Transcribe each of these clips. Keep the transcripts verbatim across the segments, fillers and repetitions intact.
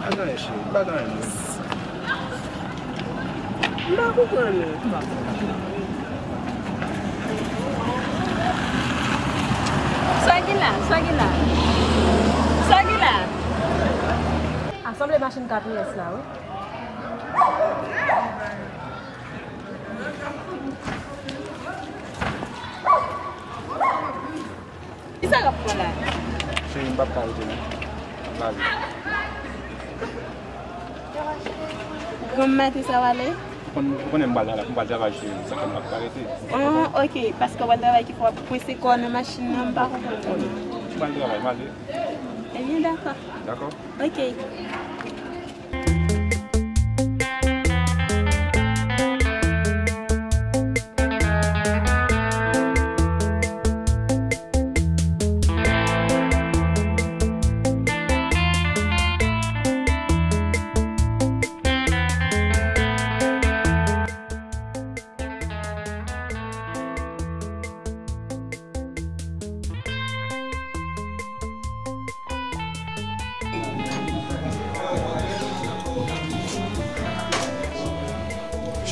Pa gen anyen, cheri, pa gen anyen. M pa konprann ou. Sa gen la, sa gen la. Sa gen la. A sanble machin K P S la, wi. Kisa w ap pran la? Cheri, m p ap ka rete non. M ale. Granm maten sa w ale? Ou konn, ou konnen m pral travay, m pral travay, cheri, sa fè m p ap ka rete. Ah, ok, paske w pral travay ki fè w ap pwese kò w nan machin nan, m pa konprann. M pral travay, m ale. Ebyen, dakò. Dakò. Ok.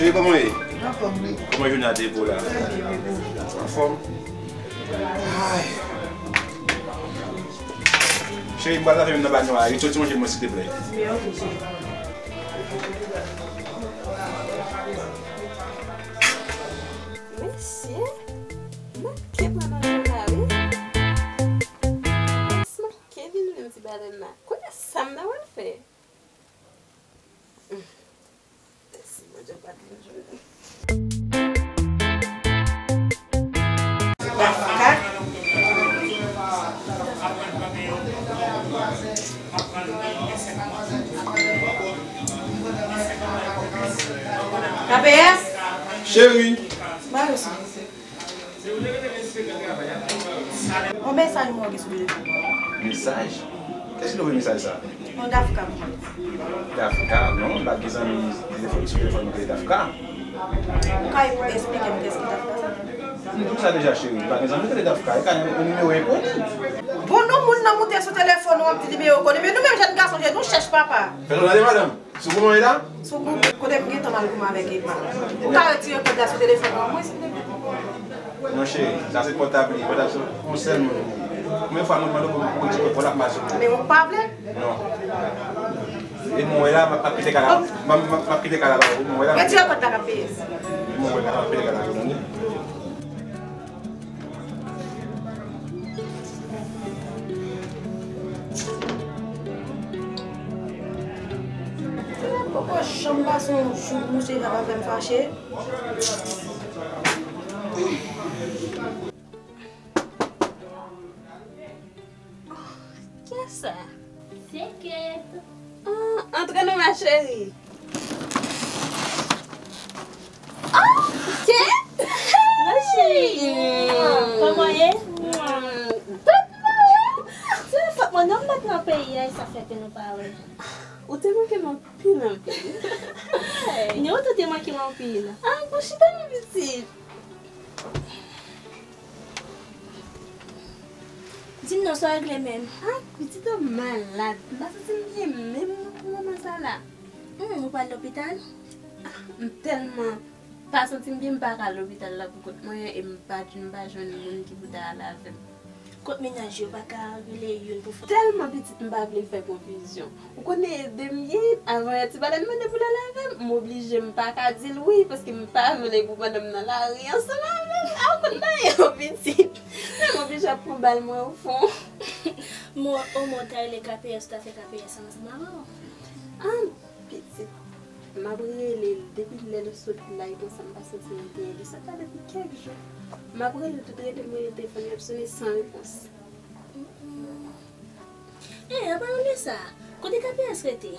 Cheri, kòman w ye? Anfòm, wi. Kòman jounen an te ye pou w la? Trè byen, e pou ou? Anfòm? Ay. Cheri, m pral lave men m nan banyo a. Retire ti manje mwen, silteplè. Byen, ok, cheri. Mesye, manke pran nan zòn la, wi. Yes, manke vin menm ti balèn la. Kounye a sa m ta pral fè? Hmm. Mèsi, Bondye, m pa t vin jwenn li. Dafka. K P S? Cheri. Ba yo sa. Yon mesaj mwen gen sou telefòn mwen. Mesaj? Kiyès ki te voye mesaj sa? Yon Dafka mwen. Dafka? Non, m pa t gen zanmi telefòn sou telefòn mwen ki rele Dafka. Ou ka esplike m kiyès ki Dafka sa? M di w sa deja, cheri. M pa gen zanmi ki rele Dafka. E ka yon nimewo enkoni. Bon, non, moun nan moute sou telefòn ou, w ap di nimewo enkoni. Men nou menm jèn gason, nou chèch papa. Fè l gade, madanm. Sou goumen w ye la? Sou gou-, kote m gentan mal goumen avèk Epa. Ou ka retire kòd la sou telefòn mwen, silvouplè? Non, cheri, sa se pòtab li. Pòtab se pou sèl moun. Konbyen fwa mwen mande w pou m retire kòd la pou m al sou gou? Men ou pa vle? Non. E mwen wè la, m ap, m ap kite kay la. M ap, m ap, m ap kite kay la ba ou. Mwen wè la. Retire kòd la k ap peye. Mwen wè la, m ap kite kay la, tande. Poko janm pase yon jou pou misye pa fè m fache. Kiyès sa? Se Kate. Ah, antre non, ma chérie. Ah, Kate! Ma chérie. Kòman ye? Tout bon. Se fòt mwen non, m pa t nan peyi a, e sa fè ke nou pa wè. Ou te manke m anpil, anpil. Ni ou tou te manke m anpil. Ah, bon, chita non, pitit. Di m non, sa w regle menm? Ah, pitit, ou malad. M pa santi m byen menm non pou moman sa la. Hmm, ou pral lopital? Ah, m tèlman pa santi m byen, m pa ka al lopital la pou kont mwen, e m pa, m pa jwenn moun ki pou ta al avè m. Kot mennaj yo pa ka rele youn pou fè. Tèlman pitit m pa vle fè konfizyon. Ou konnen ede m ye, avan yè ti balèn mande pou l al avè m, m oblije m pa ka di l wi, paske m pa vle pou madanm nan lari ansanm avè m. A, ou konn bagay yo pitit. Men m oblije ap pran bal mwen o fon. Mo, o mo ta rele K P S, ta fè K P S ansanm avè w. Ah, pitit. M ap rele l depi lè l sot la, epi sa m pa santi l byen. Li sot la depi kèk jou. M ap rele l, tout rele m, rele telefòn li ap sonnen san repons. Mm, mm. Eh, an palan de sa, kote K P S rete?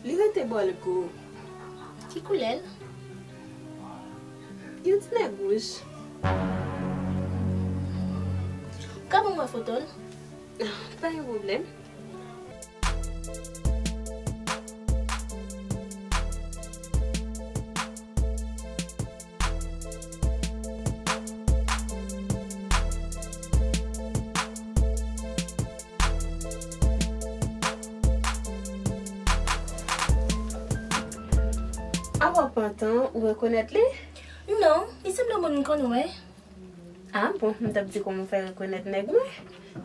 Li rete bò Lgo. Ki koulè l? Yon ti nèg wouj. Ou ka ban mwen foto l? Pa gen pwoblèm. Antan, ou rekonèt li? Non, li sanble yon moun m konn wè. Ah bon, m t ap di kòman w fè rekonèt nèg mwen.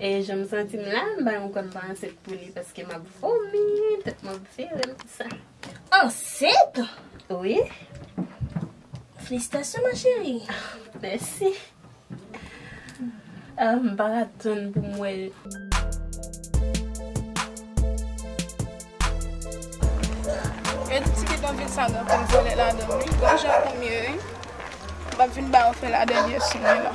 E jan m santi m la, m pa menm kwè m pa ansent pou li paske m ap vomi, tèt mwen ap vire m, tout sa. Ansent? Wi. Felisitasyon, ma chérie. Mèsi. Ah, m pa ka tann pou m wè. Gen ti bidonvil sa gen anpil vòlè ladan l, wi. Gon jan pou m ye, wi. M p ap vin ba yo fè ladan l yè sou mwen la.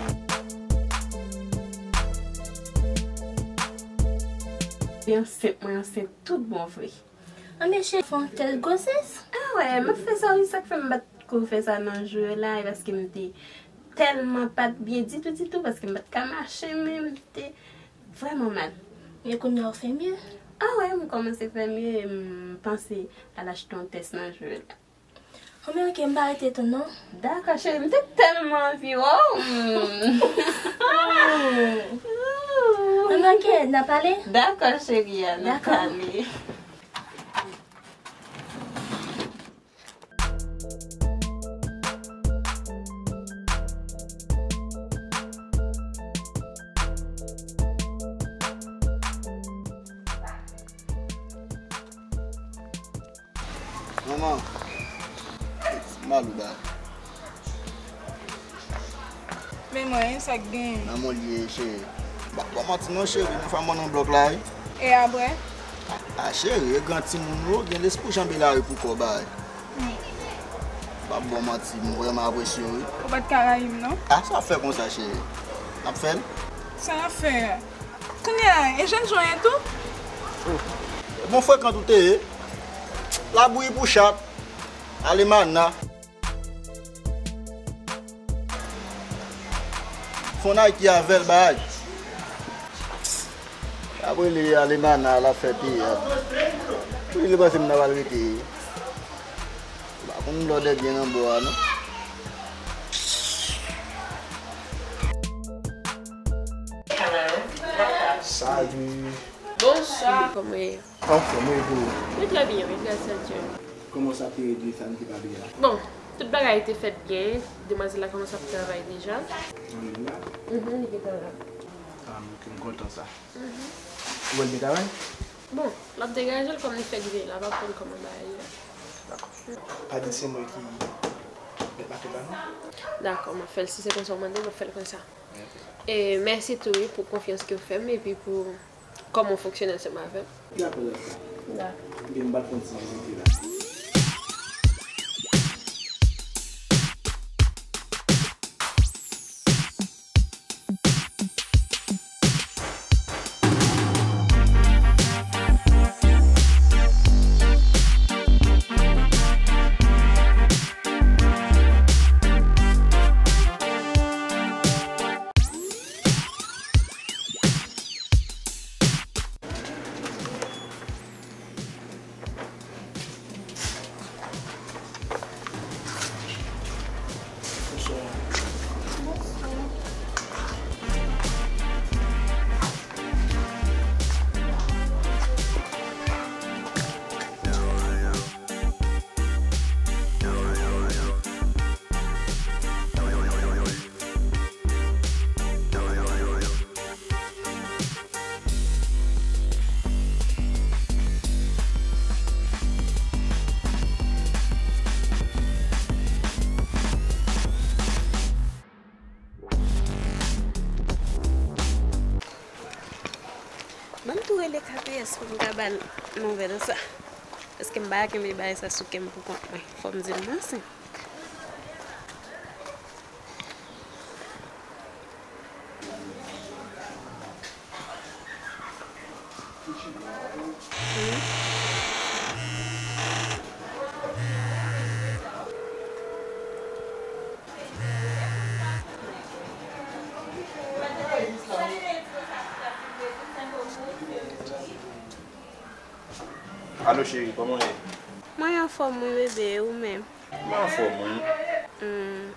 Mwen ansent, mwen ansent tout bon vre. Anben cheri, fè yon tès gwosès? Ah wè, m ap fè sa wi, sa k fè m pa t ko fè sa nan jou yo la, e paske m te tèlman pa t byen ditou, ditou, paske m pa t ka mache menm, m te vrèman mal. Men kounye a w fè mye? Ah wè, m kòmanse fè mye, e m panse al achte yon tès nan jou yo la. Anben oke, m pa rete tann non. Dakò cheri, m te tèlman anvi wè w. Anben oke, n a pale? Dakò cheri, n a pale. Manman, Malouba. Men mwen, sa k gen? Nan mwen l ye, cheri. Ba, ba manti non, cheri, nou fè mwen nan blòk la, wi. E apre? A, a, cheri, e gran timoun ou, gen lespri janbe lari pou kò bay. M p ap ba w manti, m vrèman apresye w, wi. Ou pa t ka rayi m, non? A, sa w ap fè konsa, cheri? N ap fè l? Sa n ap fè a? Kounye a, e jènjan w ye tou? Oh, bon frekan tou te ye. Labouyi pou chat. Ale mana. Fon Nike avè l bay. Apre li ale mana, l ap fè teyat. Pou li panse m nan pral rete. M pa konn lòdè byen nan bò a, non. Salut. Bonsoir. Comment est? Anfòm, wi, pou ou? Oui, très bien, oui, grâce à Dieu. Kòman sa te redi sa n te pale a? Bon, tout bagay te fèt byen. Demwazèl la kòmanse ap travay deja. Nan menm la? Mhm, li gentan la. Ah, ok, m kontan sa. Mhm. Ou wè l byen travay? Bon, l ap degaje l kòm li fèk vini la, l ap aprann kòman bagay ye. Dakò. Pa di se mwen ki mèt makèt la, non? Dakò, m ap fè l. Si se konsa w mande, m ap fè l konsa. Ok. E mèsi tou, wi, pou konfyans ke w fè m, epi pou kòman w fonksyone ansanm avè m. Dakò, dakò. Dakò. Ebyen, m pral fè yon ti vizite la. Ban m tou rele K P S pou m ka ba l nouvèl sa. Paske m pa kenbe bagay sa sou kè m pou kont mwen. Fò m di l mwen se. Alo cheri, kòman w ye? Mwen anfòm wi bebe, e ou menm? Mwen anfòm wi. Hmm.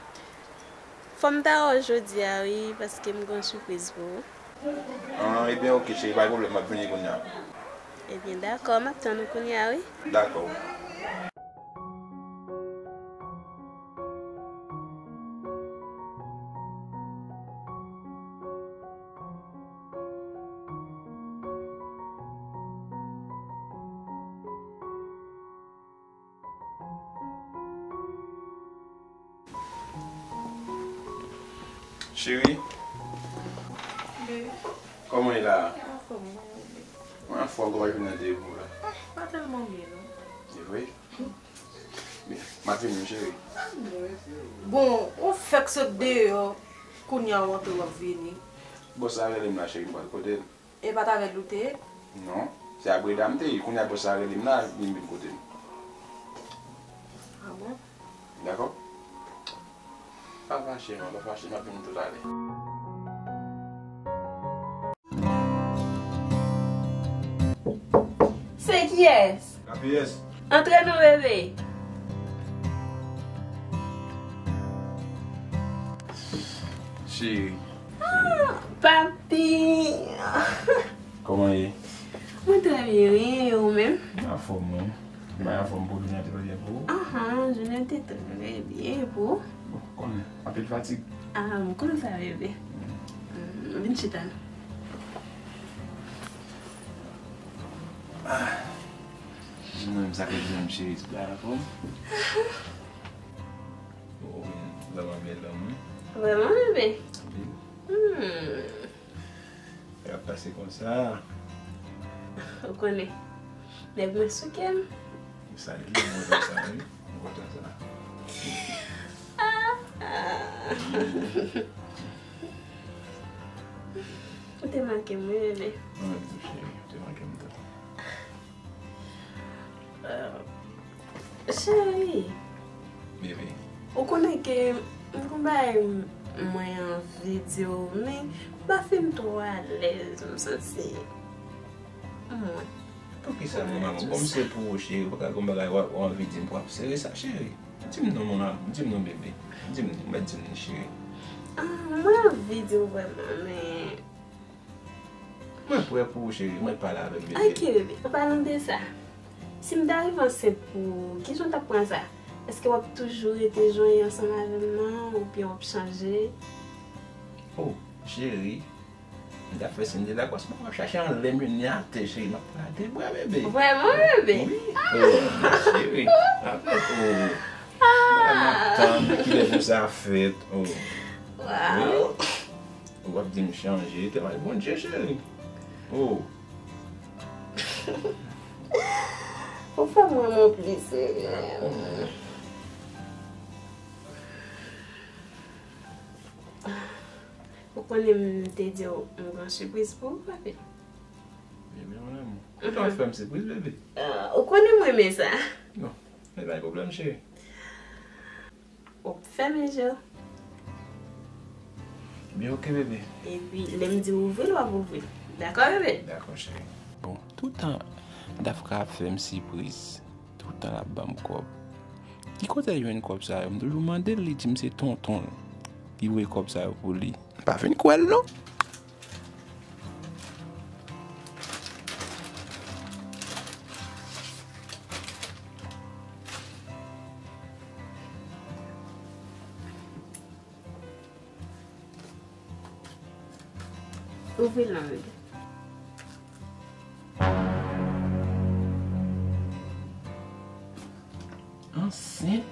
Fò m ta wè w jodi a wi, paske m gen yon sipriz pou ou. Ah, ebyen oke cheri, pa gen pwoblèm, m ap vini kounye a. Ebyen dakò, m ap tann ou kounye a wi. Dakò. Cheri, kòman w ye la? Anfòm, mwen anfòm, kòman jounen an te ye pou ou la? Ah, pa tèlman byen, non. Se vre? Byen, m ap vini, wi, cheri. Bon, ou fèk sot deyò, kounye a w antre w ap vini. Bòs la rele m la, cheri, m pral kote l. E pa t avè l ou te ye? Non, se ak Breda m te ye. Kounye a bòs la rele m la, li m vin kote l. Ah bon? Dakò? Pa fache non, pa fache, m ap vin toutalè. Se kiyès? Kapiyès. Antre non, bebe. Cheri. Ah, papi. Kòman ye? Mwen trè byen, wi, e ou menm? Mwen anfòm, wi. Mwen anfòm pou jounen an te trè byen pou ou? Ahan, jounen an te trè byen pou ou? Bon, konnen, anpil fatig. Ah, mwen konnen sa, bebe. Mm, vin chita non. Ah, di mwen menm sa k ap di m, cheri, tout bagay anfòm? Ou vin vrèman bèl, lanmou. Vrèman, bebe? Anpil. Hmm. Sa k ap pase konsa? Ou konnen, nèg mwen sou kè m. Sa li, m kontan sa, wi. M kontan sa. Ah, ah. Ou te manke m, wi, bebe. Mwen menm tou, cheri, ou te manke m tou. Euh, cheri. Bebe. Ou konnen ke m gon bagay m, mwen anvi di w, men m pa fin twò alèz, m santi mwen. Poukisa non, manman? Bon, m se pou ou, cheri, ou pa ka gon bagay w ap, w anvi di m pou w ap sere sa, cheri. Di m non, mon amour, di m non, bebe. Di m, ou mèt di m li, cheri. Ah, mwen anvi di w vrèman, men Mwen prè pou ou, cheri. Mwen pale avèk bebe. Ok, bebe. An palan de sa, si m ta rive ansent pou ou, kijan w t ap pran sa? Èske w ap toujou rete jwenn ansanm avè m nan, oubyen w ap chanje? Oh, cheri, m t ap fè si m te dakò, si w ap chache anlè m jwenn li atè, cheri, m ap pran atè bra, bebe. Vrèman, bebe? Wi. Oh, cheri. Avèk ou. Ah. M ap tann kilè jou sa fèt. Oh. Wow. Wi. Ou ap di m chanje, te mal Bondye, cheri. Oh. Ou fè m renmen w plis, bebe. Ou konnen m te di w m gen yon sipriz pou ou, papi. Bebe, mon amour. Ou t ap fè m sipriz, bebe? Ah, ou konnen m renmen sa. Non, men pa gen pwoblèm, cheri. Ou fèmen je w. Byen, ok, bebe. Epi, lè m di w ouvri l, w ap ouvri l. Dakò, bebe? Dakò, cheri. Bon, toutan Dafka ap fè m sipriz, toutan l ap ban m kòb. Ki kote l jwenn kòb sa yo? M toujou mande l, li di m se tonton l ki voye kòb sa yo pou li. M pa fin kwè l, non. Ouvri l non, bebe. Ansent?